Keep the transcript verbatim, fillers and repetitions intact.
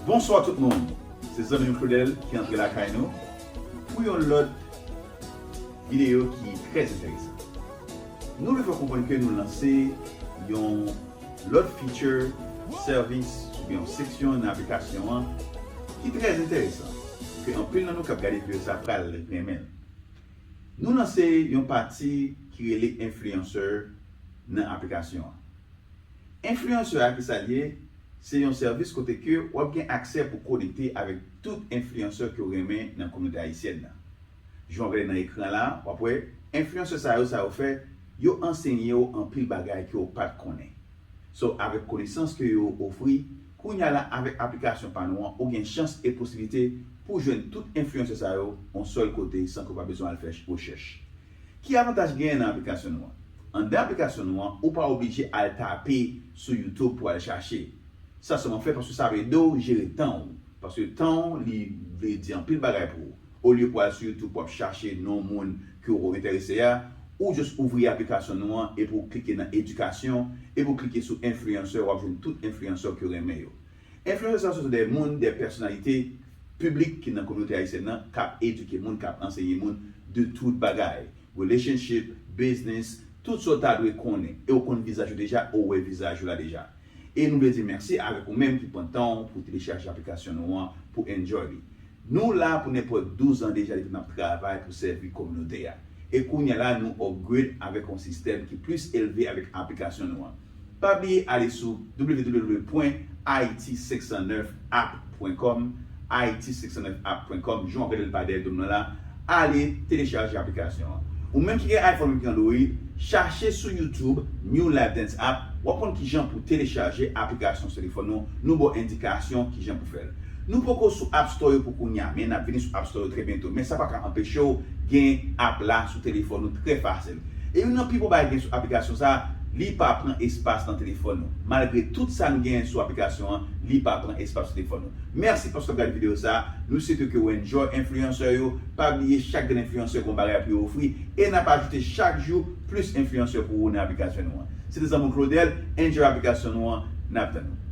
Bonswa tout moun, se zanmi nou Claudel ki antre lakay nou pou yon lòt videyo ki trè enteresan. Nou vle fè w konprann ke nou lanse yon lòt feature, sèvis oubyen yon seksyon nan aplikasyon an ki trè enteresan, ke anpil nan nou k ap gade videyo sa pral renmen l. Nou lanse yon pati ki rele influencer nan aplikasyon an. Influencer a, ki sa l ye? Se yon sèvis kote ke w ap gen aksè pou konekte avèk tout influencer ke w renmen nan kominote ayisyèn nan. Jan w gade nan ekran la, w ap wè influencer sa yo, sa yo fè, yo ansenye w anpil bagay ke w pa t konnen. So, avèk konesans ke yo ofri, kounye a la, avèk aplikasyon pa nou an, ou gen chans e posiblite pou jwenn tout influencer sa yo yon sèl kote san ke w pa bezwen al fè rechèch. Ki avantaj genyen nan aplikasyon nou an? Anndan aplikasyon nou an, ou pa oblije al tape sou YouTube pou al chache. Sa sèlman fè paske sa ap ede w jere tan w. Paske tan w, li vle di anpil bagay pou ou. Olye pou al sou YouTube pou ap chache non moun ke w enterese a, ou just ouvri aplikasyon nou an epi w klike nan edikasyon, epi w klike sou influencer, w ap jwenn tout influencer ke w renmen yo. Influencer sa se de moun, de pèsonalite piblik ki nan kominote ayisyèn nan, k ap edike moun, k ap ansenye moun de tout bagay. Relationship, business, tout sa w ta dwe konnen. E w konn vizaj yo deja, ou wè vizaj yo la deja. E nou vle di mèsi avèk ou menm ki pran tan w pou telechaje aplikasyon nou an, pou enjoy li. Nou la pou nenpòt douz an deja depi n ap travay pou sèvi kominote a. E kounye a la, nou upgrade avèk yon sistèm ki plis elve avèk aplikasyon nou an. Pa bliye ale sou w w w pwen ayiti senk san nèf app pwen kòm, ayiti senk san nèf app pwen kòm, jan w ap gade l pa dèyè do m nan la, ale telechaje aplikasyon an. Ou menm ki gen iPhone oubyen Android, chache sou YouTube New Life Dance App, w ap konn kijan pou telechaje aplikasyon sou telefòn nou, nou ba w endikasyon kijan pou fè l. Nou poko sou App Store yo pou kounye a, men n ap vini sou App Store yo trè byento. Men sa pa ka anpeche w gen app la sou telefòn ou trè fasil. E youn nan pi bon bagay gen sou aplikasyon sa, li pa pran espas nan telefòn nou. Malgre tout sa n gen sou aplikasyon an, li pa pran espas sou telefòn nou. Mèsi paske w ap gade videyo sa. Nou swete ke w enjoy enfliyansè yo. Pa bliye, chak grenn enfliyansè gen yon bagay pou yo ofri. E n ap ajoute chak jou plis enfliyansè pou ou nan aplikasyon nou an. Se te zanmi w Claudel, enjoy aplikasyon nou an, n ap tann ou.